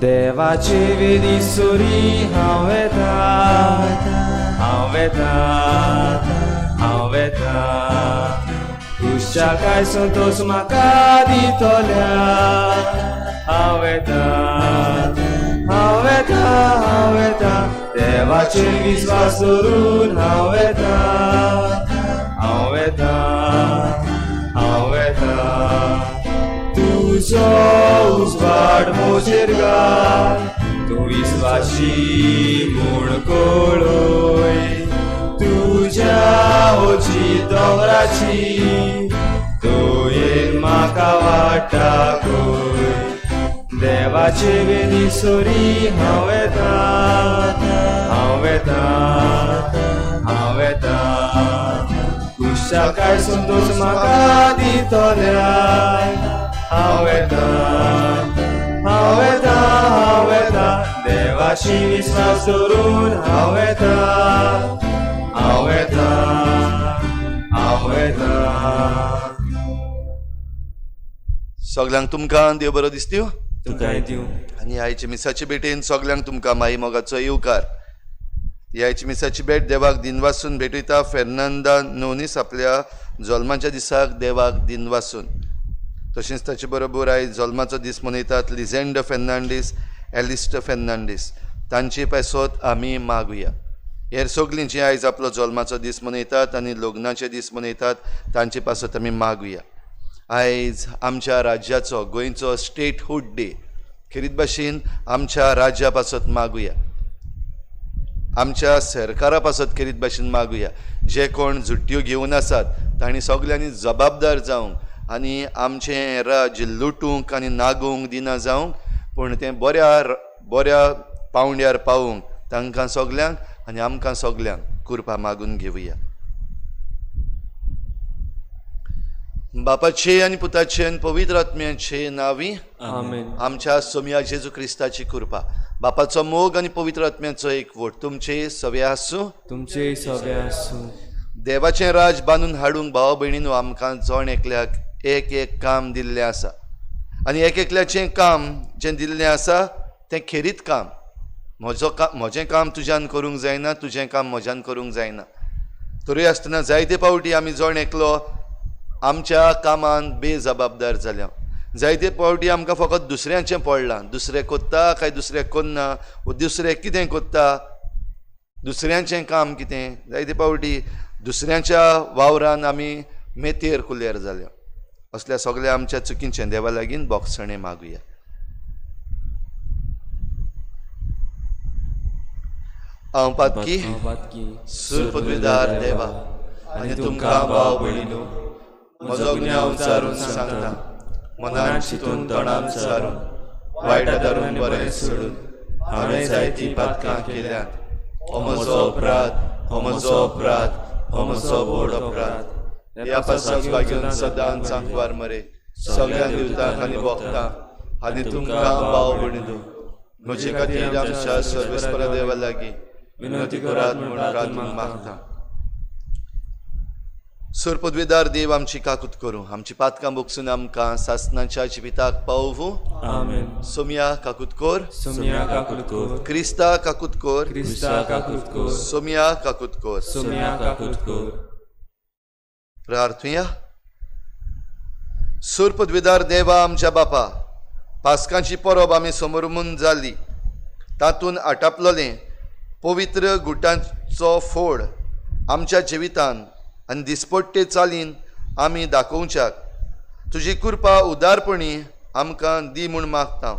देवाचे वेदी सोरी हांव वेता, हांव वेता, हांव वेता. खुशालकाय संतोश म्हाका दितल्या. हांव वेता, हांव वेता, हांव वेता. देवाचेर विस्वास दवरून हांव वेता, हांव वेता, हांव वेता. तुजो उजवाड म्हजेर घाल, तूं विस्वाशी म्हूण कळय. तुज्या ओची दोंगराची तुवें म्हाका वाट दाखय. देवाचे वेदी सोरी हांव वेता, हांव वेता, हांव वेता. खुशालकाय संतोश म्हाका दितल्या. हांव वेता, हांव वेता, हांव वेता. देवाशी विस्वास दवरून हांव वेता, हांव वेता, हांव वेता. सगल्यांक तुमकां देव बरो दिसत्यो. तुकाय दिवं. आनी आयचे मिसाचे भेटेन सगल्यांक तुमकां माई मोगाचो येवकार. ह्या मिसाची भेट देवाक दिनवासून भेटयता फेर्नांदा नोनीस आपल्या जल्माच्या दिसाक देवाक दिनवासून. तशेंच ताचे बरोबर आयज जल्माचो दीस मनयतात लिझेंड फेर्नांडीस, एलिस्ट फेर्नांडीस, तांचे पासत आमी मागुया. हेर सगलीं जीं आयज आपलो जल्माचो दीस मनयतात आनी लग्नाचे दीस मनयतात तांचे पासत आमी मागुया. आयज आमच्या राज्याचो गोंयचो स्टेटहूड डे, खेरीत भाशेन आमच्या राज्या पासत मागुया, आमच्या सरकारा पासत खेरीत भाशेन मागुया. जे कोण झुट्ट्यो घेवन आसात तांणी सगल्यांनी जबाबदार जावंक आनी आमचें राज्य लुटूंक आनी नागोवंक दिना जावंक, पूण तें बऱ्या बऱ्या पावंड्यार पावोवंक तांकां सगल्यांक आनी आमकां सगल्यांक कृपा मागून घेवया. बापाचे आनी पुताचे आनी पवित्र आत्म्याचे नांवी आमेन. आमच्या सोमया जेजू क्रिस्ताची कृपा, बापाचो मोग आनी पवित्र आत्म्याचो एकवट तुमचे सवे आसूं, तुमचे सवे आसूं. देवाचें राज बांदून हाडूंक भाव भयणीनो आमकां जण एकल्याक एक एक काम दिल्लें आसा आनी एक एकल्याचें काम जें दिल्लें आसा तें खेरीत काम. म्हजो काम, म्हजें काम तुज्यान करूंक जायना, तुजें काम म्हज्यान करूंक जायना. तरूय आसतना जायते फावटी आमी जण एकलो आमच्या कामान बेजबाबदार जाल्या. जायते फावटी आमकां फकत दुसऱ्यांचें पडलां, दुसरें कोत्ता काय दुसरें कोन्ना, वो दुसरें कितें कोत्ता, दुसऱ्यांचें काम कितें. जायते फावटी दुसऱ्यांच्या वावरान आमी मेतेर कुलेर जाल्या. असल्या सगल्या आमच्या चुकींचें देवा लागीं बोगसणें मागुया. हांव पातकी सूर पदवीदार देवा आनी तुमकां भाव भयणीनो म्हजो गुन्यांव उचारून सांगता, मनान चिंतून तोंडान उचारून वायट धरून बरें सोडून हांवें जायतीं पातकां केल्यांत. हो म्हजो अपराध, हो म्हजो अपराध, हो म्हजो व्हड अपराध. ह्या पासत भाग्यून सदांच सांकवार मरे सगळ्या दिवतांक आनी भोगतांक आनी तुमकां भाव भयणीनो म्हजे खातीर आमच्या सर्वेस्परा देवा लागीं विनंती करात म्हूण प्रार्थना मागता. सुर पदवीदार देव आमची काकूत करूं, आमची पातकां बोगसून आमकां सासनाच्या जिविताक पावोवूं. आमेन. सोमया काकूत कोर, सोमया काकूत कोर, क्रिस्ता काकूत कोर, क्रिस्ता काकूत कोर, सोमया काकूत कोर, सोमया काकूत कोर. प्रार्थुया. सुर पदवीदार देवा आमच्या बापा, पास्कांची परब आमी समोरमून जाली, तातूंत आटापलोलें पवित्र गुटांचो फोड आमच्या जिवितान आनी दिसपट्टे चालीन आमी दाखोवच्याक तुजी कृपा उदारपणी आमकां दी म्हूण मागता.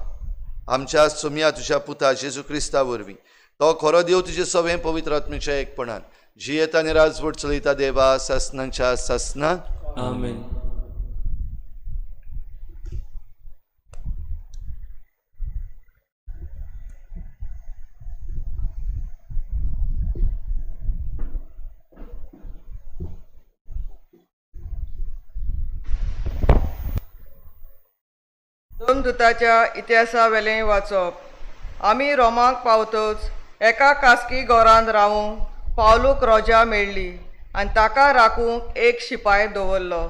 आमच्या सोमया तुज्या पुता जेजू क्रिस्ता वरवीं, तो खरो देव तुजे सवें पवित्र आत्म्याच्या एकपणान जियेता आनी राजवट चलयता देवा सासनाच्या सासना. आमेन. दोन दुताच्या इतिहासावेलें वाचप. आमी रोमाक पावतच एका खासगी घरांत रावूंक पावलूक रोजा मेळ्ळी आनी ताका राखूंक एक शिपाय दवरलो.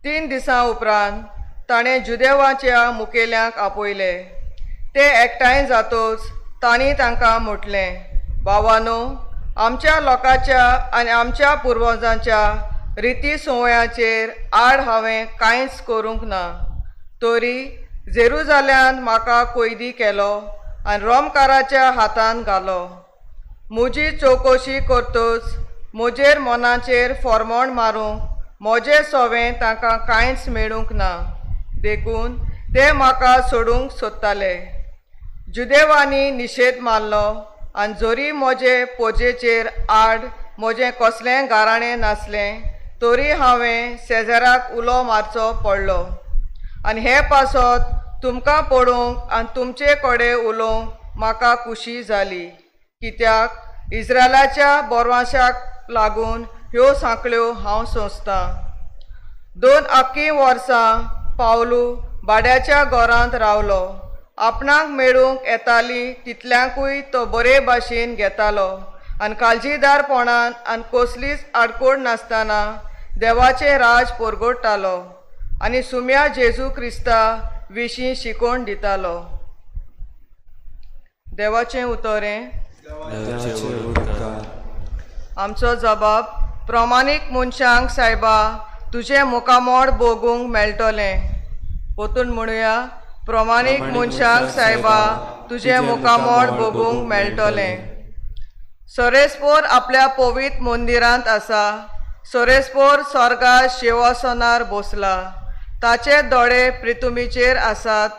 3 दिसां उपरांत ताणें जुदेवाच्या मुखेल्यांक आपयले. ते एकठांय जातोच तांणी तांकां म्हटलें, भावानो, आमच्या लोकांच्या आनी आमच्या पुर्वजांच्या रिती संवयांचेर आड हांवें कांयच करूंक ना, तरी जेरुजाल्यान म्हाका कोयदी केलो आनी रोमकाराच्या हातान घालो. म्हजी चवकशी करतच म्हजेर मनाचेर फॉर्मोण मारूंक म्हजें सोवें तांकां कांयच मेळूंक ना, देखून ते म्हाका सोडूंक सोदताले. जुदेवांनी निशेध मारलो आनी जरी म्हजे पोजेचेर आड म्हजें कसलें गाराणें नासलें तरी हांवें शेजाराक उलो मारचो पडलो आनी हे पासत तुमकां पळोवंक आनी तुमचे कडेन उलोवंक म्हाका खुशी जाली, कित्याक इस्रायलाच्या बोरवांशाक लागून ह्यो सांकळ्यो हांव सोंसतां. 2 आख्खीं वर्सां पावलू भाड्याच्या घरांत रावलो. आपणाक मेळूंक येताली तितल्यांकूय तो बरे भाशेन घेतालो आनी काळजीदारपणान आनी कसलीच आडकोड नासतना देवाचें राज परगटतालो आनी सुम्या जेजू क्रिस्ता विशीं शिकोवन दितालो. देवाचें उतरें. आमचो जबाब प्रमाणीक मनशांक सायबा तुजें मुखामोड भोगूंक मेळटलें. परतून म्हणुया, प्रमाणीक मनशांक सायबा तुजें मुखामोड भोगूंक मेळटलें. सोरेस्पोर आपल्या पवित्र मंदिरांत आसा. सोरेस्पोर स्वर्गा शिवासनार बसला. ताचे दोळे प्रितुमीचेर आसात.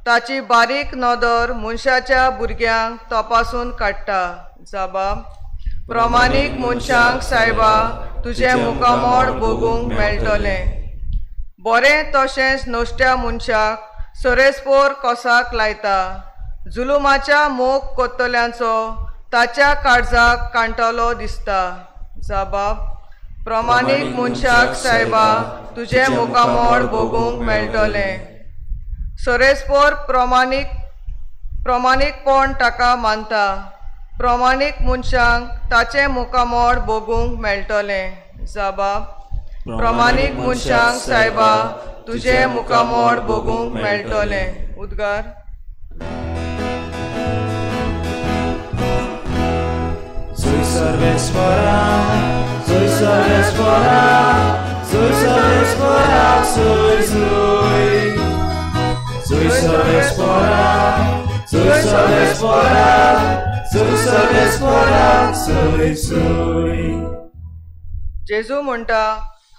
ताची बारीक नदर मनशाच्या भुरग्यांक तपासून काडटा. जबाब प्रमाणीक मनशांक सायबा तुजें मुखामोड भोगूंक मेळटलें. बरें तशेंच नश्ट्या मनशाक सोरेस्पोर कोसाक लायता. जुलुमाच्या मोग कोत्तल्यांचो ताच्या काळजाक कांटलो दिसता. जबाब प्रमाणीक मनशाक सायबा तुजें मुखामोड भोगूंक मेळटलें. सोरेस्पोर प्रमाणीकपण ताका मानता. प्रमाणीक मनशांक ताचें मुखामोड भोगूंक मेळटलें. जबाब प्रमाणीक मनशांक सायबा तुजें मुखामोड भोगूंक मेळटलें. उद्गार. Soy Sarvesvara, soy Sarvesvara, soy Sarvesvara, soy soy. Soy Sarvesvara, soy Sarvesvara, soy Sarvesvara, soy soy. जेजू म्हणटा,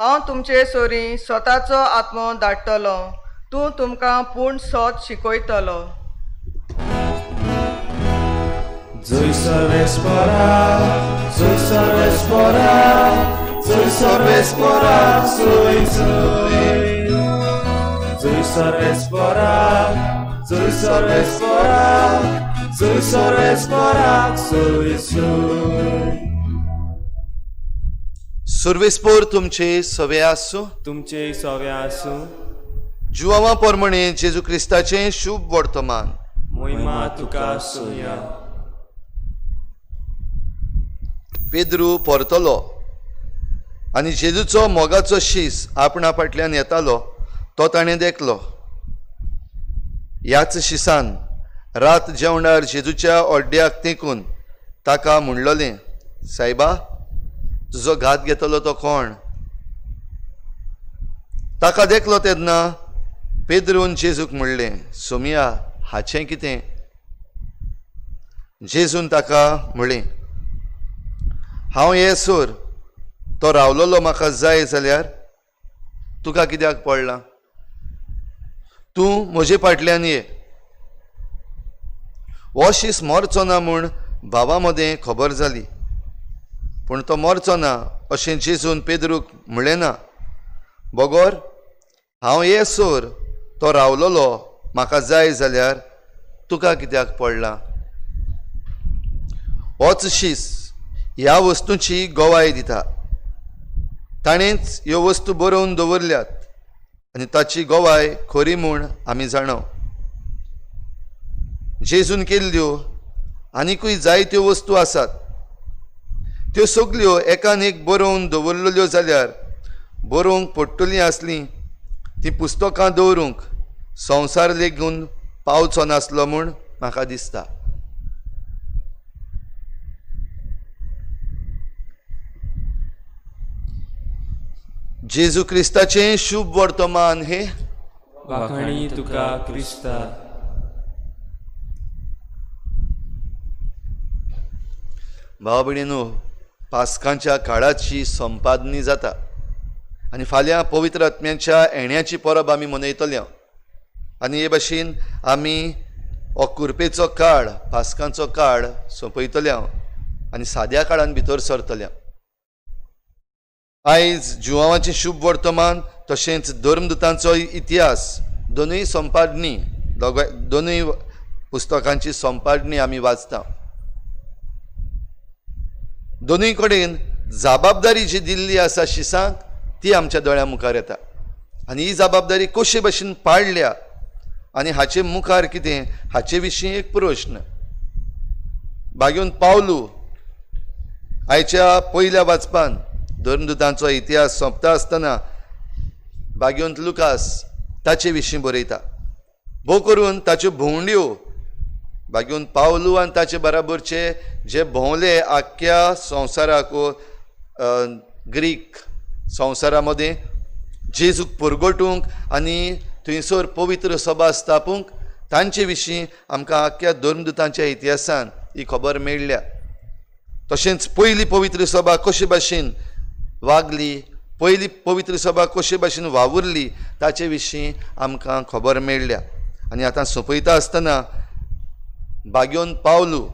हांव तुमचे सोरी स्वताचो आत्मो धाडटलो, तूं तुमकां पूर्ण सोद शिकयतलो. Soy Sarvesvara, soy Sarvesvara, soy Sarvesvara, soy soy. Soy Sarvesvara, soy Sarvesvara, soy Sarvesvara, soy soy. सुर्वेस्पोर तुमचे सवे आसूं. तुमचे सवे आसूं. जुवावा प्रमाणे जेजू क्रिस्ताचें शुभ वर्तमान. मोहिमा तुका सोया. पेद्रू परतलो आनी जेजूचो मोगाचो शीस आपणा फाटल्यान येतालो तो ताणें देखलो. ह्याच शिसान रात जेवणार जेजूच्या ओड्ड्याक तेंकून ताका म्हणलोलें, सायबा तुजो घात घेतलो तो कोण? ताका देखलो तेन्ना पेद्रून जेजूक म्हणलें, सोमिया हाचें कितें? जेजून ताका म्हणलें, हांव येसर तो रावलोलो म्हाका जाय जाल्यार तुका कित्याक पडलां? तूं म्हजे फाटल्यान ये. हो शीस मरचो ना म्हूण भावा मदें खबर जाली, पूण तो मरचो ना अशें जेजून पेद्रूक म्हणलें ना, बगर हांव येसर तो रावलोलो म्हाका जाय जाल्यार तुका कित्याक पडलां? होच शीस ह्या वस्तूंची गवाय दिता. ताणेंच ह्यो वस्तू बरोवन दवरल्यात आनी ताची गवाय खरी म्हूण आमी जाणव. जेजून केल्ल्यो आनिकूय जायत्यो वस्तू आसात. त्यो सगल्यो एकान एक बरोवन दवरलेल्यो जाल्यार बरोवंक पडटलीं आसलीं तीं पुस्तकां दवरूंक संवसार लेगून पावचो नासलो म्हूण म्हाका दिसता. जेजू क्रिस्ताचें शुभ वर्तमान हे वाखाणी तुका क्रिस्ता. भाव भयणीनो, पास्कांच्या काळाची संपादनी जाता आनी फाल्यां पवित्र आत्म्याच्या येण्याची परब आमी मनयतले. आनी हे भाशेन आमी हो कुरपेचो काळ, पास्कांचो काळ सोंपयतले आनी साद्या काळान भितर सरतले. आयज जुवांवाचें शुभ वर्तमान तशेंच धर्मदूतांचो इतिहास दोनूय संपादनी, दोनूय पुस्तकांची संपादनी आमी वाचता. दोनूय कडेन जबाबदारी जी दिल्ली आसा शिसांक ती आमच्या दोळ्यां मुखार येता आनी ही जबाबदारी कशे भशेन पाडल्या आनी हाचे मुखार कितें हाचे विशीं एक प्रश्न. बागेवन पावलू आयच्या पयल्या वाचपान धर्मदूतांचो इतिहास सोंपता आसतना बागेवंत लुकास ताचे विशीं बरयता. भोव करून ताच्यो भोंवड्यो बागेवन पावलू आनी ताचे बराबरचे जे भोंवले आख्ख्या संवसाराक, ग्रीक संवसारा मदें जेजूक परगटूंक आनी थंयसर पवित्र सभा स्थापूंक, तांचे विशीं आमकां आख्ख्या धर्मदूतांच्या इतिहासान ही खबर मेळ्ळ्या. तशेंच पयली पवित्र सभा कशे भाशेन वागली, पयली पवित्र सभा कशे भाशेन वावुरली ताचे विशीं आमकां खबर मेळ्ळ्या. आनी आतां सोंपयता आसतना बागेवन पावलू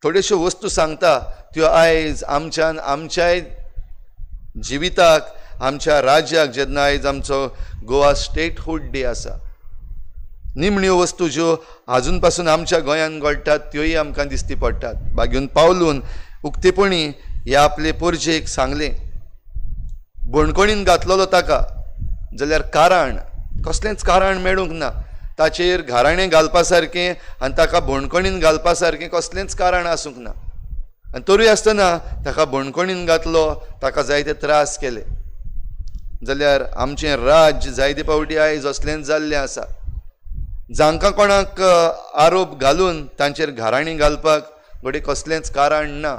थोड्योश्यो वस्तू सांगता त्यो आयज आमच्यान आमच्याय जिविताक, आमच्या राज्याक, जेन्ना आयज आमचो गोवा स्टेटहूड डे आसा, निमण्यो वस्तू ज्यो आजून पासून आमच्या गोंयांत घडटात त्योय आमकां दिसती पडटात. बागेवन पावलून उक्तेपणी ह्या आपले पोरजेक सांगलें, बणकणीन घातलेलो ताका जाल्यार कारण कसलेंच कारण मेळूंक ना, ताचेर घाराणें घालपा सारकें आनी ताका बणकणीन घालपा सारकें कसलेंच कारण आसूंक ना, आनी तरूय आसतना ताका बणकणीन घातलो, ताका जायते त्रास केले. जाल्यार आमचें राज्य जायते फावटी आयज असलेंच जाल्लें आसा, जांकां कोणाक आरोप घालून तांचेर घाराणीं घालपाक घडये कसलेंच कारण ना,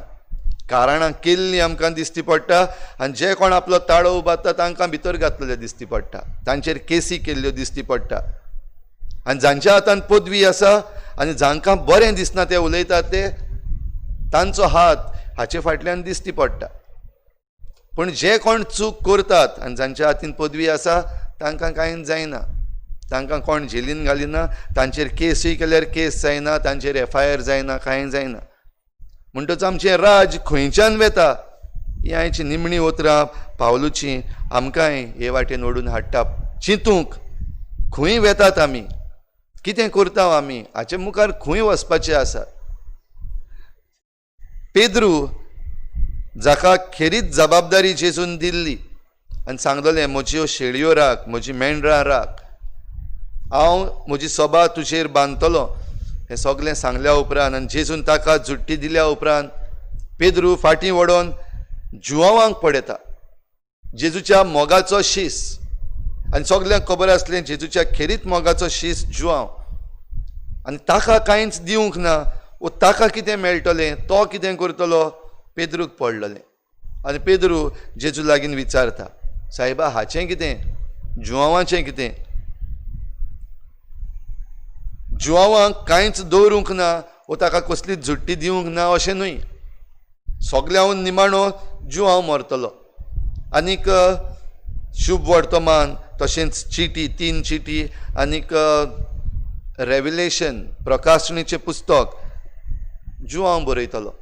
कारणां केल्लीं आमकां दिसती पडटा आनी जे कोण आपलो ताळो उबारता तांकां भितर घातलेले दिसती पडटा, तांचेर केसी केल्ल्यो दिसती पडटा. आनी जांच्या हातान पदवी आसा आनी जांकां बरें दिसना ते उलयतात ते तांचो हात हाचे फाटल्यान दिसती पडटा. पूण जे कोण चूक करतात आनी जांच्या हातीन पदवी आसा तांकां कांय जायना, तांकां कोण जेलीन घालिना, तांचेर केसूय केल्यार केस जायना, तांचेर एफ I R जायना, कांय जायना. म्हणटच आमचें राज्य खंयच्यान वेता ही आयची निमणी उतरां पावलूची आमकांय हे वाटेन ओडून हाडटा. चिंतूंक खंय वेतात आमी, कितें करता आमी, हाचे मुखार खंय वचपाचें आसा. पेद्रू जाका खेरीत जबाबदारी जेजून दिल्ली आनी सांगलेलें, म्हज्यो शेळयो राख, म्हजी मेंढरां राख, हांव म्हजी सभा तुजेर बांदतलो, हें सगळें सांगल्या उपरांत आनी जेजून ताका जुट्टी दिल्या उपरांत पेद्रू फाटीं वडोवन जुवांक पळयता. जेजूच्या मोगाचो शीस, आनी सगल्यांक खबर आसलें जेजूच्या खेरीत मोगाचो शीस जुवांव, आनी ताका कांयच दिवंक ना, वो ताका कितें मेळटलें, तो कितें करतलो, पेद्रूक पडलेलें. आनी पेद्रू जेजू लागीं विचारता, सायबा हाचें कितें, जुवांचें कितें? जुवांक कांयच दवरूंक ना वो ताका कसलीच झुट्टी दिवंक ना अशें न्हय, सगल्यांहून निमाणो जुवांव मरतलो. आनीक शुभ वर्तमान तशेंच चिटी, 3 चिटी आनीक रेविलेशन प्रकाशणीचें पुस्तक जुवांव बरयतलो.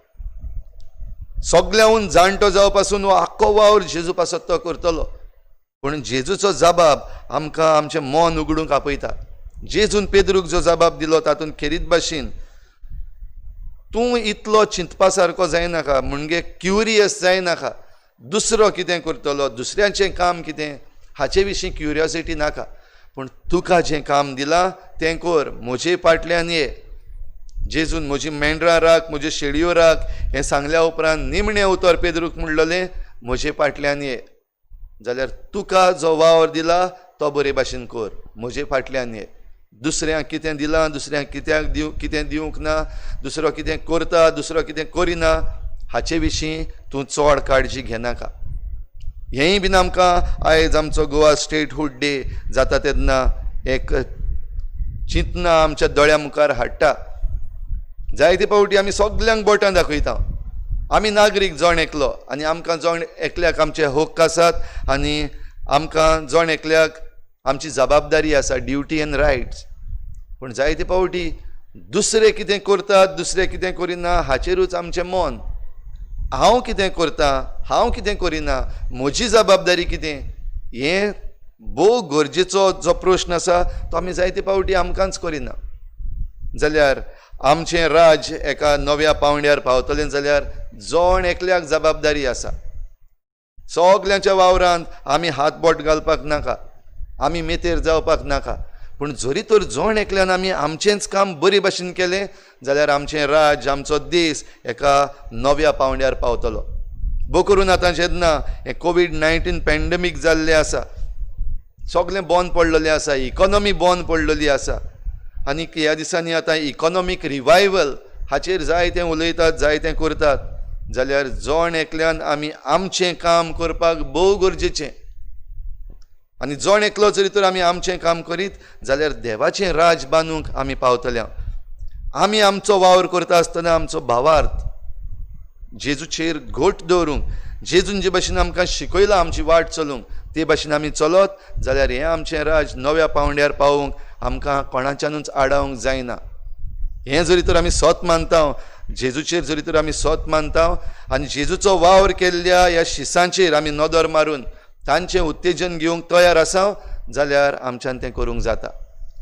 सगल्यांहून जाणटो जावपा पासून हो आख्खो वावर जेजू पासत तो करतलो. पूण जेजूचो जबाब आमकां आमचें मन उगडूंक आपयता. जेजून पेद्रूक जो जबाब दिलो तातूंत खेरीत भाशेन तूं इतलो चिंतपा सारको जायनाका, म्हणजे क्युरियस जायनाका, दुसरो कितें करतलो, दुसऱ्यांचें काम कितें हाचे विशीं क्युरियोसिटी नाका, पूण तुका जें काम दिलां तें कर, म्हजे फाटल्यान ये. जेजून म्हजी मेंढरां राख, म्हज्यो शेळयो राख हें सांगल्या उपरांत निमणें उतर पेद्रूक म्हणलेलें, म्हजे फाटल्यान ये. जाल्यार तुका जो वावर दिला तो बरे भाशेन कर, म्हजे फाटल्यान ये. दुसऱ्यांक कितें दिलां, दुसऱ्यांक कित्याक दिव कितें दिवंक ना, दुसरो कितें करता, दुसरो कितें करिना, हाचे विशीं तूं चड काळजी घेनाका. हेंय बीन आमकां आयज आमचो गोवा स्टेटहूड डे जाता तेन्ना एक चिंतना आमच्या दोळ्या मुखार हाडटा. जायते फावटी आमी सगल्यांक बोटां दाखयता. आमी नागरीक जण एकलो आनी आमकां जण एकल्याक आमचे हक्क आसात आनी आमकां जण एकल्याक आमची जबाबदारी आसा, ड्युटी एंड रायट्स. पूण जायते फावटी दुसरे कितें करतात, दुसरे कितें करिना हाचेरूच आमचें मन. हांव कितें करता, हांव कितें करिना, म्हजी जबाबदारी कितें, हें भोव गरजेचो जो प्रश्न आसा तो आमी जायते फावटी आमकांच करिना. जाल्यार आमचें राज्य एका नव्या पावंड्यार पावतलें जाल्यार जण एकल्याक जबाबदारी आसा. सगल्यांच्या वावरांत आमी हातबोट घालपाक नाका, आमी मेतेर जावपाक नाका. पूण जरी तर जण एकल्यान आमी आमचेंच काम बरे भाशेन केलें जाल्यार आमचें राज्य, आमचो देश एका नव्या पावंड्यार पावतलो. भोव करून आतां जेन्ना हें कोवीड-19 पॅन्डेमीक जाल्लें आसा, सगळें बंद पडलेलें आसा, इकॉनॉमी बंद पडलेली आसा आनी ह्या दिसांनी आतां इकॉनॉमीक रिवायवल हाचेर जायतें उलयतात, जायतें करतात. जाल्यार जण एकल्यान आमी आमचें काम करपाक भोव गरजेचें. आनी जण एकलो जरी तर आमी आमचें काम करीत जाल्यार देवाचें राज बांदूंक आमी पावतले. आमी आमचो वावर करता आसतना आमचो भावार्थ जेजूचेर घट दवरूंक, जेजून जे भाशेन आमकां शिकयलां आमची वाट चलूंक ते भाशेन आमी चलत जाल्यार हें आमचें राज नव्या पावंड्यार पावोवंक आमकां कोणाच्यानूच आडावंक जायना. हें जरी तर आमी सत मानता, जेजूचेर जरी तर आमी सत मानता आनी जेजूचो वावर केल्ल्या ह्या शिसांचेर आमी नदर मारून तांचें उत्तेजन घेवंक तयार आसा जाल्यार आमच्यान तें करूंक जाता.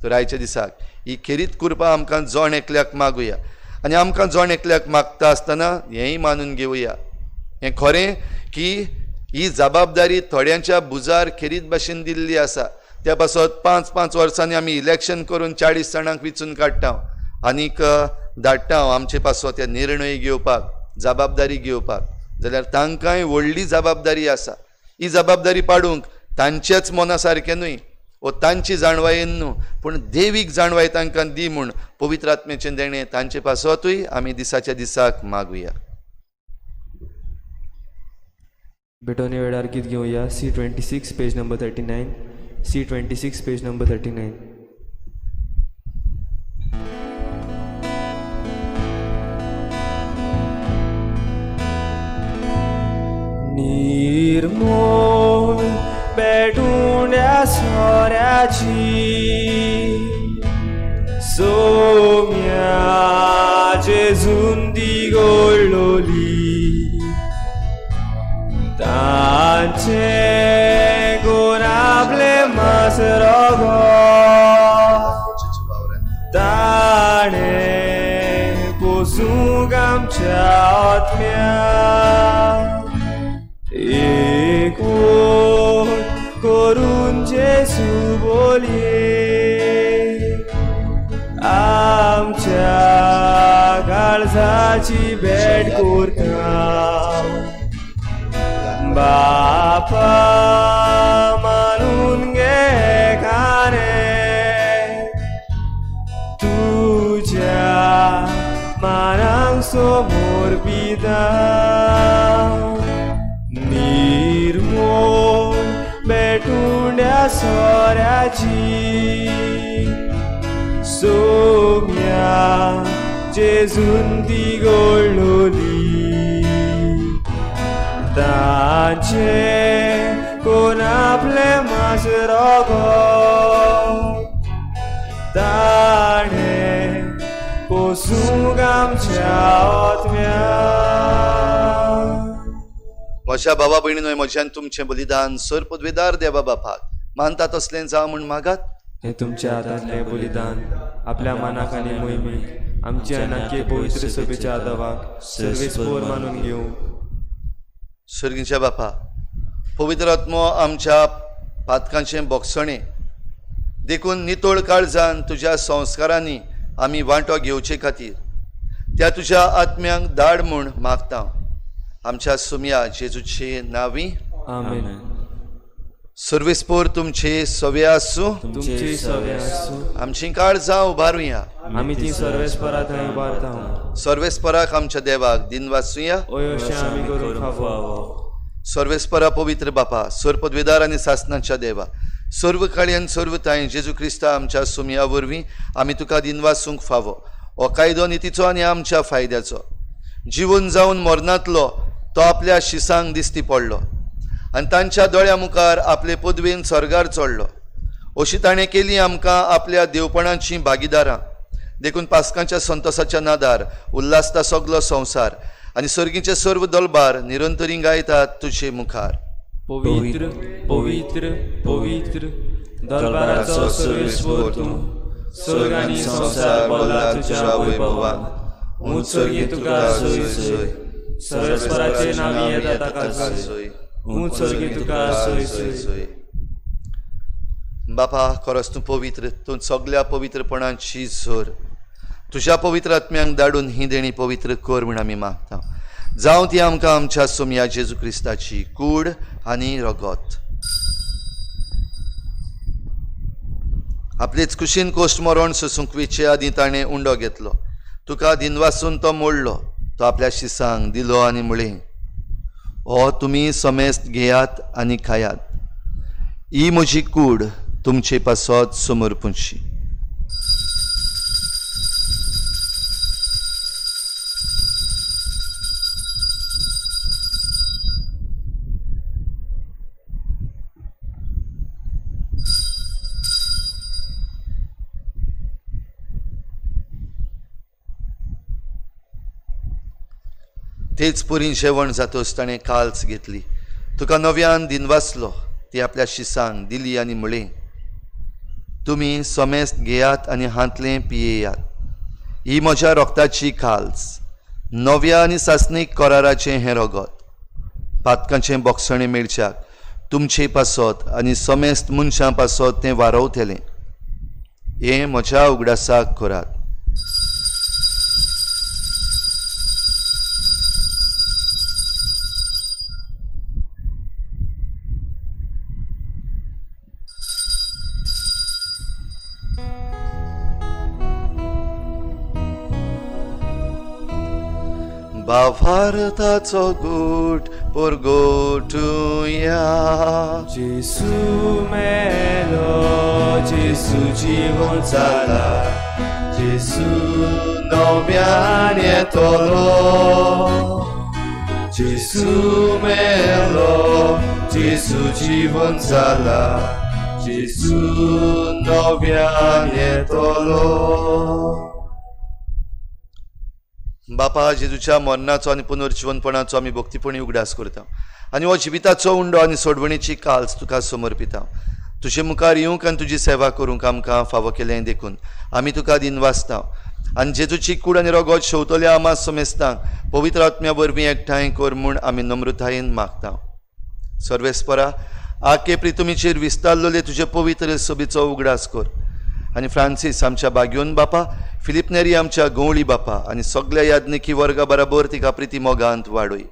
तर आयच्या दिसाक ही खेरीत कृपा आमकां जण एकल्याक मागुया आनी आमकां जण एकल्याक मागता आसतना हेंय मानून घेवया, हें खरें की ही जबाबदारी थोड्यांच्या भुजार खेरीत भाशेन दिल्ली आसा. त्या पासत 5-5 वर्सांनी आमी इलेक्शन करून 40 जाणांक विचून काडटा आनीक धाडटा आमचे पासत ते निर्णय घेवपाक, जबाबदारी घेवपाक. जाल्यार तांकांय व्हडली जबाबदारी आसा. ही जबाबदारी पाडूंक तांच्याच मना सारकें न्हय वो तांची जाणवायेन न्हू, पूण देवीक जाणवाय तांकां दी म्हूण पवित्र आत्म्याचें देणें तांचे पासतूय आमी दिसाच्या दिसाक मागुया. भेटवणे वेळार गीत घेवया. C26 page number 39, C26 page number 39. निर्मोल पेटुंड्या सोऱ्याची Saumya जेजून ती गोडलोली, तांचे गोराबले मास रोगो ताणे पोसूंक आमच्या आत्म्या एक वोट करून जेजू बोलये आमच्या काळजाची भेट करता. बापा मानून घे खाणे तुज्या मानांक समोर पिता, निर्मोल पेटुंड्या सोऱ्याची सोम्या जेजून ती गोडलोली, तांचे कोण आपले मास रोगो ताणे पोसूंक आमच्या आत्म्या. म्हज्या बाबा भयणीनो, म्हज्यान तुमचें बलिदान सर पदवेदार देवा बापाक मानता तसलें जावं म्हूण मागात. हें तुमच्या हातांतलें बलिदान आपल्या मनाक आनी मोहिमेक आमच्या अनाके पवित्र सभेच्या आदावाक सर्वेस्पोर मानून घेवंक. सर्गीच्या बापा, पवित्र आत्मो आमच्या पातकांचें बोगसणें देखून नितळ काळजान तुज्या संस्कारांनी आमी वांटो घेवचे खातीर त्या तुज्या आत्म्यांक धाड म्हूण मागता. आमच्या सुमया जेजूचे नांवी आमेन. सर्वेस्पोर तुमचे सवे आसूं, तुमची सवे आसूं। आमची काळजां उबारुया। आमी ती सर्वेस्परा थंय उबारता। सर्वेस्पराक आमच्या देवाक दिन वाचुया। अशें आमी करूंक फावो। सर्वेस्परा पवित्र बापा, सर्व पदवेदार आनी सासनाच्या देवा, सर्व काळी आनी सर्व तांय जेजू क्रिस्ता आमच्या सुमया वरवीं आमी तुका दिनवासूंक फावो। हो कायदो नितीचो आनी आमच्या फायद्याचो। जिवन जावन मरणांतलो तो आपल्या शिसांक दिसती पडलो आनी तांच्या दोळ्या मुखार आपले पदवेन स्वर्गार चडलो। अशी ताणें केली आमकां आपल्या देवपणाची भागीदारां। देखून पास्कांच्या संतोसाच्या नादार उल्हासता सगलो संवसार आनी सर्गीचे सर्व दलबार निरंतरी गायतात तुजे मुखार। पवित्र पवित्र पवित्र दरबाराचो सर्वेस्पोर तूं, स्वर्ग आनी संवसार भरला तुज्या वैभवान। ऊंच स्वर्गी तुका सोय सोय, सर्वेस्पराचे नांव येता ताका सोय। ऊंच स्वर्गी तुका सोय सोय। बापा, खरोच तूं पवित्र, तूं सगल्या पवित्रपणाची जोर। तुज्या पवित्र आत्म्यांक धाडून ही देणी पवित्र कर म्हूण आमी मागता। जावं ती आमकां आमच्या सोमया जेजू क्रिस्ताची कूड आनी रगत। आपलेच कुशीन कोश्ट मरण सोसूंक वेचे आदीं ताणें उंडो घेतलो, तुका दिनवासून तो मोडलो, तो आपल्या शिसांक दिलो आनी म्हळें, हो तुमी समेस्त घेयात आनी खायात, ही म्हजी कूड तुमचे पासत समर्पूंची। तेच पुरीन जेवण जातोच ताणें काल्स घेतली, तुका नव्यान दिनवासलो, ती आपल्या शिसांक दिली आनी म्हळें, तुमी समेस्त घेयात आनी हांतलें पियेयात, ही म्हज्या रोगताची काल्स, नव्या आनी सासणीक कराराचें हें रगत, पातकांचें बोगसणें मेळच्याक तुमचे पासत आनी समेस्त मनशां पासत तें वारवतलें। हें म्हज्या उगडासाक करात। भावार्थाचो गूट परगोटुया। जेसू मेलो, जेसू जिवन जाला, जेसू नव्यान येतलो। जेसू मेलो, जेसू जिवन जाला, जेसू नव्यान येतलो। बापा, जेजूच्या मरणाचो आनी पुनर्जिवनपणाचो आमी भक्तीपणी उगडास करता आनी हो जिविताचो उंडो आनी सोडवणीची काल्स तुका समर्पिता। तुजे मुखार येवंक आनी तुजी सेवा करूंक आमकां फावो केलें देखून आमी तुका दिनवासता आनी जेजूची कूड आनी रगत शेवतल्या आमा समेस्तांक पवित्र आत्म्या वरवीं एकठांय कर म्हूण आमी नम्रतायेन मागता। सर्वेस्परा, आके प्रितुमीचेर विस्तारलेले तुजे पवित्र सभेचो उगडास कर आनी फ्रांसीस आमच्या बाग्योन बापा, फिलीप नेरी आमच्या गवळी बापा आनी सगल्या याज्ञिकी वर्गा बराबर तिका प्रिती मोगांत वाडय।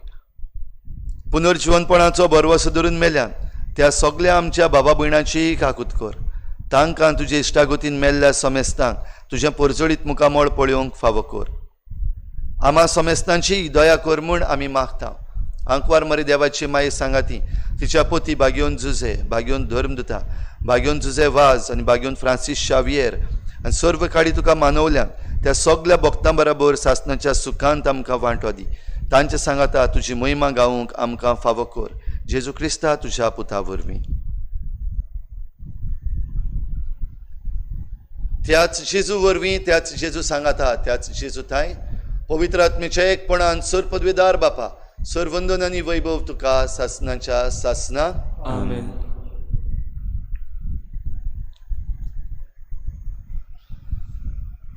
पुनर्जिवनपणाचो भरवसो धरून मेल्यान त्या सगल्या आमच्या बाबा भयणाची काकूत कर, तांकां तुजे इश्टागतीन मेल्ल्या समेस्तांक तुजें परजळीत मुखामळ पळोवंक फावो कर। आमा समेस्तांची दया कर म्हूण आमी मागता। आंकवार मरे देवाची माये सांगाती तिच्या पोती बाग्योन जुझे, बाग्योन धर्मदुता, बाग्योन जुझे वाज आनी बाग्योन फ्रांसीस शावियर आनी सर्व काडी तुका मानवल्यान त्या सगल्या भक्तां बराबर सासनाच्या सुखांत आमकां वांटो दी। तांचे सांगाता तुजी महिमा गावंक आमकां फावो कर। जेजू क्रिस्ता तुज्या पुता वरवीं। त्याच जेजू वरवीं, त्याच जेजू सांगाता, त्याच जेजू थांय पवित्र आत्मेच्या एकपणान सर पदवेदार बापा, सर्वंदन आनी वैभव तुका सासनाच्या सासना। आमेन।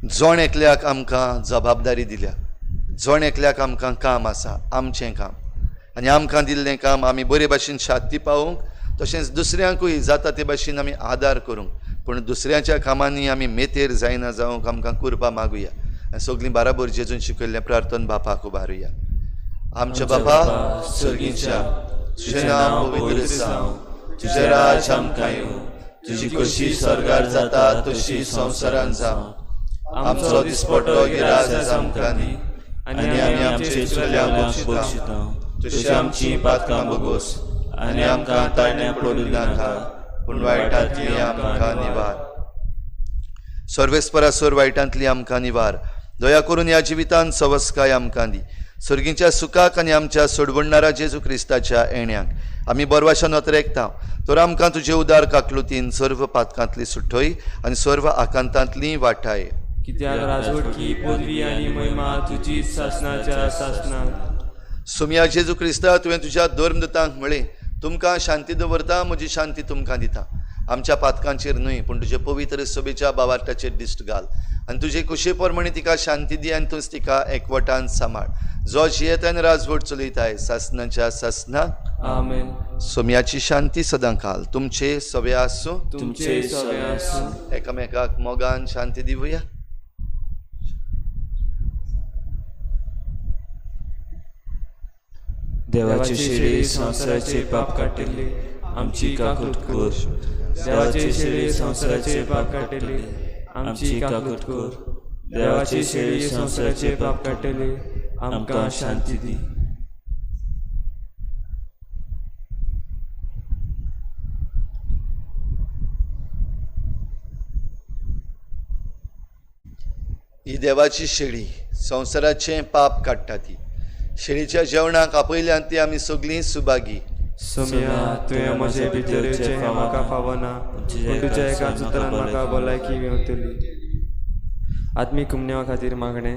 जण एकल्याक आमकां जबाबदारी दिल्या, जण एकल्याक आमकां काम आसा, आमचें काम, आनी आमकां दिल्लें काम आमी बरे भाशेन शांती पावोवंक, तशेंच दुसऱ्यांकूय जाता ते भाशेन आमी आदार करूंक, पूण दुसऱ्यांच्या कामांनी आमी मेतेर जायना जावंक आमकां कुरपा मागुया आनी सगळीं बाराबर जेजून शिकयल्लें प्रार्थन बापाक उबारुया। आमच्या बापा स्वर्गीच्या, तुजें नांव पवित्र जावं, तुजें राज आमकां येवं, तुजी खोशी स्वर्गार जाता तशी संवसारान जावं. आमचो दिसपटो गिरास आयज आमकां दी, आनी आमी आमचे चुकल्यांक बक्षिता तशी आमची पातकां भोगोस, आनी आमकां ताळण्या पडूं नाका, पूण वायटांतली आमकां निवार. सर्वेस्परा सोर वायटांतली आमकां निवार. दया करून ह्या जिवितान सवस्काय आमकां दी. सर्गीच्या सुखाक आनी आमच्या सोडवणणारा जेजू क्रिस्ताच्या येण्याक आमी बरवाशा नोतरेकता. तर आमकां तुजे उदार काकलुतीन सर्व पातकांतली सुटय आनी सर्व आकांतांतली वाठाय. कित्याक राजवटकी पदवी आनी महिमा तुजीच सासणाच्या सासणाक. सोमया जेजू क्रिस्ता, तुवें तुज्या धर्मदूतांक म्हळें, तुमकां शांती दवरता, म्हजी शांती तुमकां दिता. आमच्या पातकांचेर न्हय, पूण तुजे पवित्र सभेच्या बावार्टाचेर दिश्ट घाल आनी तुजे कुशे प्रमाणे तिका शांती दी आनी तूंच तिका एकवटान सांबाळ, जो जियेता आनी राजवट चलयताय सासणाच्या सासणाक. आमेन. सोम्याची शांती सदां काल तुमचे सगळे आसूं, तुमचे सगळे आसूं. एकामेकाक मोगान शांती दिवया. देवाची शेळी संवसाराचे पाप काडटली, आमची काकूट कर. देवाची शेळी संवसाराचे पाप काडटली, आमची काकूट कर. देवाची शेळी संवसाराचे पाप काडटली, आमकां शांती दी. ही देवाची शेळी संवसाराचें पाप काडटा. ती शेळीच्या जेवणाक आपयल्यान ती आमी सगळीं सुभागी. सोम्या, तुवें म्हजे भितर येवचें हें म्हाका फावना, पूण तुज्या एकाच उतरान म्हाका भलायकी मेवतली. आत्मीक कुमन्यावा खातीर मागणें.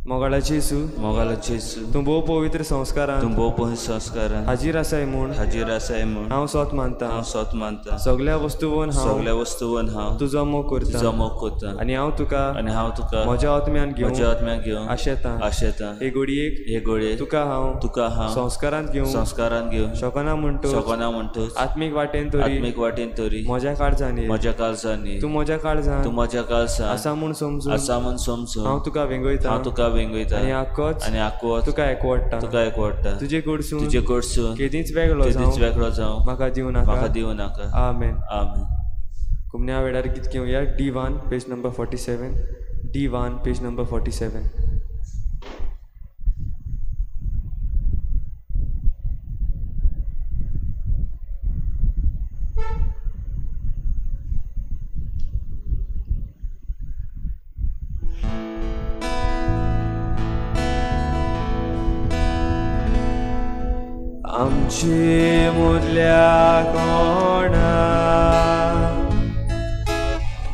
मोगाळाची जेजू, मोगाळाची जेजू, तूं भोव पवित्र संस्कारान, तूं भोव पवित्र संस्कारान हाजीर आसाय म्हूण, हाजीर आसाय म्हूण हांव सोत मानता, हांव सोत मानता. सगल्या वस्तूवन हांव, सगल्या वस्तूवन हांव तुजो मोग करता, तुजो मोग करता. आनी हांव तुका, आनी हांव तुका म्हज्या आत्म्यान घेवन, म्हज्या आत्म्यान घेवन आशेता, आशेता. हे घडयेक, हे घडयेक तुका हांव, तुका हांव संस्कारांत घेवन, संस्कारांत घेवन शकना म्हणटच, शकना म्हणटच, आत्मीक वाटेन तरी, आत्मीक वाटेन तरी म्हज्या काळजान ये, म्हज्या काळजान ये. तूं म्हज्या काळजान, तूं म्हज्या काळजान आसा म्हूण समजून, आसा म्हूण समजून हांव तुका वेंगयता, हांव तुका वेंगयता. आनी आकोच, आनी आकोच तुका एकवडटा, तुका एकवडटा. तुजे कडसून, तुजे कडसून केदींच वेगळो केदींच जावं वेगळो जावं म्हाका दिवं नाका, म्हाका दिवं नाका. आमेन. आमेन. कुमण्या वेळार गीत घेवया. D1 page number 47. D1 page number 47. आमची मुदल्या कोणा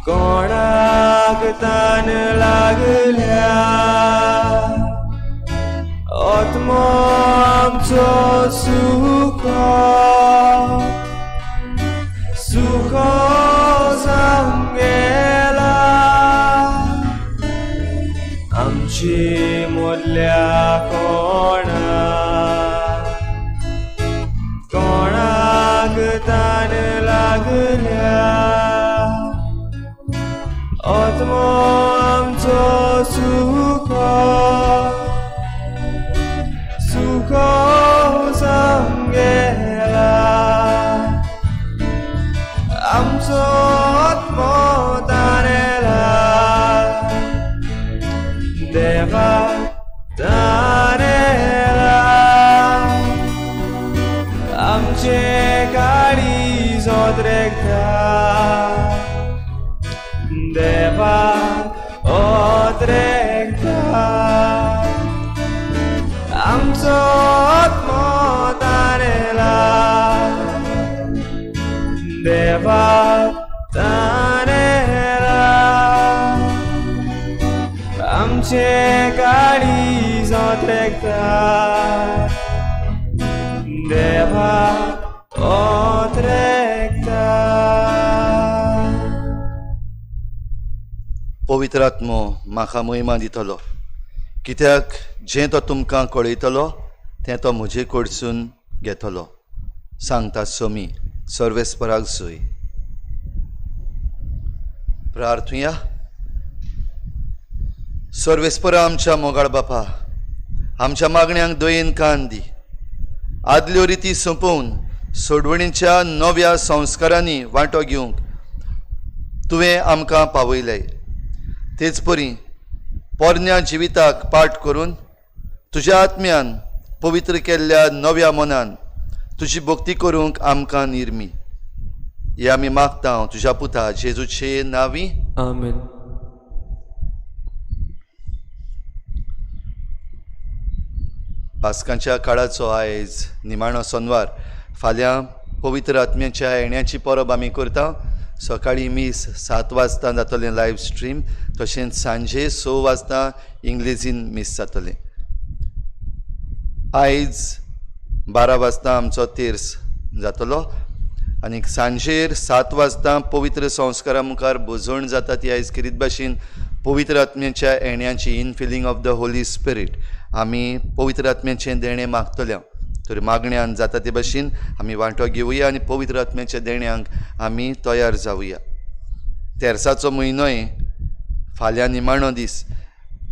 कोणाक तान लागल्या, आत्मो आमचो सुखो सुखो जावन गेला. आमची मुदल्या कोणा कोणाक तान लागल्या, आत्मो आमचो सुखो सुखो जावन गेला. आमचो आत्मो तानेला, देवा तानेला. आमचे काळीज ओद्रेकता, देवा ओद्रेकता. आमचो आत्मो तानेला, देवा तानेला. आमचे काळीज ओद्रेकता, देवा ओद्रेकता. पवित्र आत्मो म्हाका महिमा दितलो, कित्याक जें तो तुमकां कळयतलो तें तो म्हजे कडसून घेतलो. सांगता सोमी सर्वेस्पराक जोय. प्रार्थुया. सर्वेस्परा आमच्या मोगाळ बापा, आमच्या मागण्यांक दयेन कान दी. आदल्यो रिती सोंपोवन सोडवणीच्या नव्या संस्कारांनी वांटो घेवंक तुवें आमकां पावयलें. तेच परी पोरण्या जिविताक पाठ करून तुज्या आत्म्यान पवित्र केल्ल्या नव्या मनान तुजी भक्ती करूंक आमकां निर्मी. हे आमी मागता तुज्या पुता जेजूचे नांवी, आमेन. पास्कांच्या काळाचो आयज निमाणो सोनवार. फाल्यां पवित्र आत्म्याच्या येण्याची परब आमी करता. सकाळीं मीस 7 वाजता जातलें लायव्ह स्ट्रीम, तशेंच सांजे 6 वाजता इंग्लेजीन मीस जातलें. आयज 12 वाजता आमचो तेर्स जातलो आनी सांजेर 7 वाजता पवित्र संस्कारा मुखार भोजण जाता ती आयज खेरीत भाशेन पवित्र आत्म्याच्या येण्याची, infilling of the Holy Spirit. आमी पवित्र आत्म्याचें देणें मागतले तर मागण्यान जाता ते भाशेन आमी वांटो घेवया आनी पवित्र आत्म्याच्या देण्यांक आमी तयार जावया. तेर्साचो म्हयनोय फाल्यां निमाणो दीस.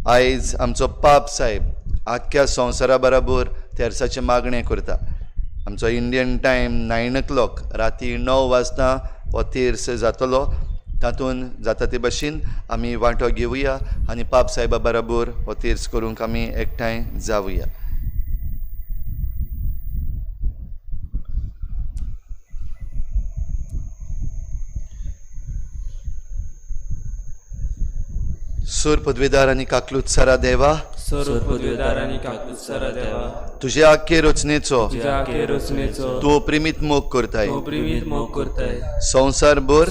आयज आमचो पाप साहेब आख्ख्या संवसारा बराबर तेर्साचें मागणें करता. आमचो इंडियन टायम 9 o'clock, राती 9 वाजता हो तेर्स जातलो. तातूंत जाता ते भाशेन आमी वांटो घेवया आनी पाप साहेबा बराबर हो तेर्स करूंक आमी एकठांय जावया. सूर पदवेदार आनी काकलूत सारा देवा, सूर पदवेदार आनी काकलूत सारा देवा, तुझे आख्खे रचनेचो तूं प्रेमीत मोग करताय. संवसारभर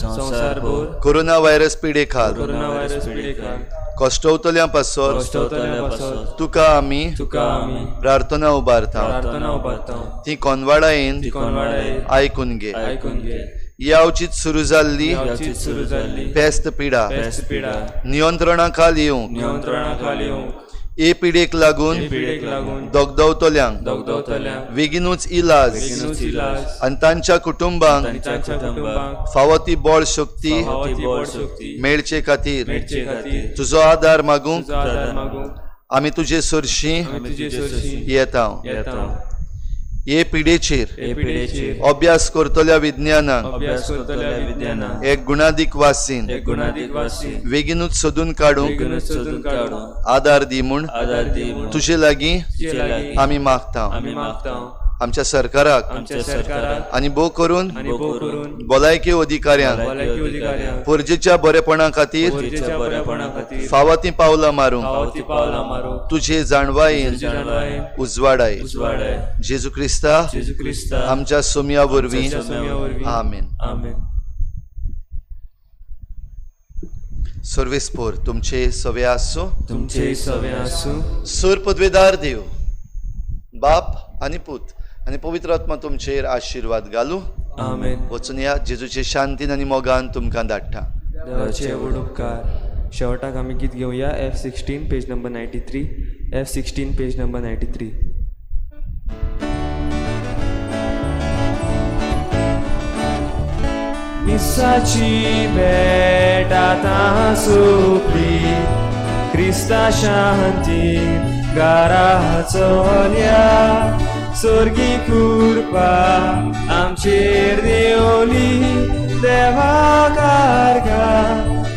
कोरोना व्हायरस पिडे खाल कश्टवतल्यां पासत तुका आमी प्रार्थना उबारता. ती कोनवाडायेन आयकून घे. यावचीत सुरू जाल्ली पेस्त पिडा नियंत्रणा खाल येवंक, हे पिडेक लागून दगदवतल्यांक बेगीनूच इलाज आनी तांच्या कुटुंबांक फावो ती बळ शक्ती मेळचे खातीर तुजो आदार मागूंक आमी तुजे सरशी येता. हे पिडेचेर अभ्यास करतल्या विज्ञानाक एक गुणादीक वासीन बेगीनूच सोदून काडूंक आदार दी म्हूण तुजे लागीं आमी मागता. आमच्या सरकाराक आनी भोव करून भलायकी अधिकाऱ्यांक परजेच्या बरेपणा खातीर फावो तीं पावलां मारूंक तुजे जाणवायेन उजवाडाय. जेजू क्रिस्ता आमच्या सोम्या वरवीं, आमेन. सर्वेस्पोर तुमचे सवे आसूं. सूर पदवेदार देव बाप आनी पूत आनी पवित्र आत्मा तुमचेर आशिर्वाद घालूं. आमेन. वचून या जेजूचे शांतीन आनी मोगान तुमकां धाडटा. देवाचे व्हड उपकार. शेवटाक आमी गीत घेवया F16 page number 93, F16 page number 93. मिसाची भेट आतां सोंपली, क्रिस्ता शांतीन घरा चलया, स्वर्गी कृपा आमचेर देवली, देवा कारगा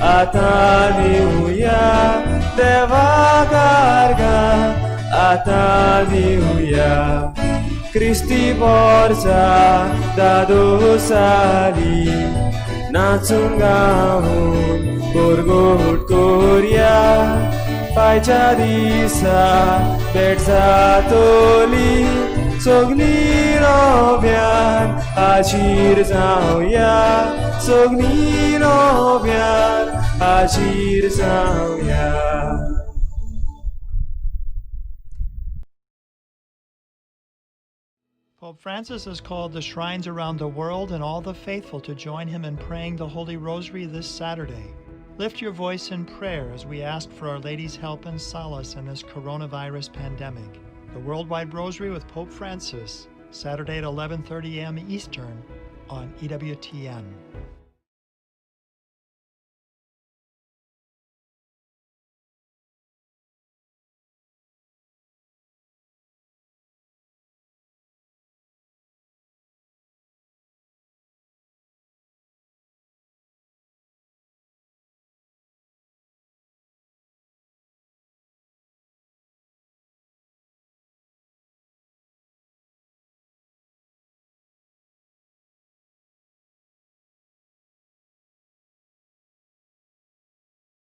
आतां दिवया, देवा कारगा आतां दिवया. क्रिस्ती बोर्जा दादोसाली नाचून गावून गोरगोट कोरया, पायच्या दिसा भेट जातोली, सगळीं रोव्यान हाजीर जावया, सगळीं रोव्यान हाजीर जावया. Pope Francis has called the shrines around the world and all the faithful to join him in praying the Holy Rosary this Saturday. Lift your voice in prayer as we ask for Our Lady's help and solace in this coronavirus pandemic. The Worldwide Rosary with Pope Francis, Saturday at 11:30 a.m. Eastern on EWTN.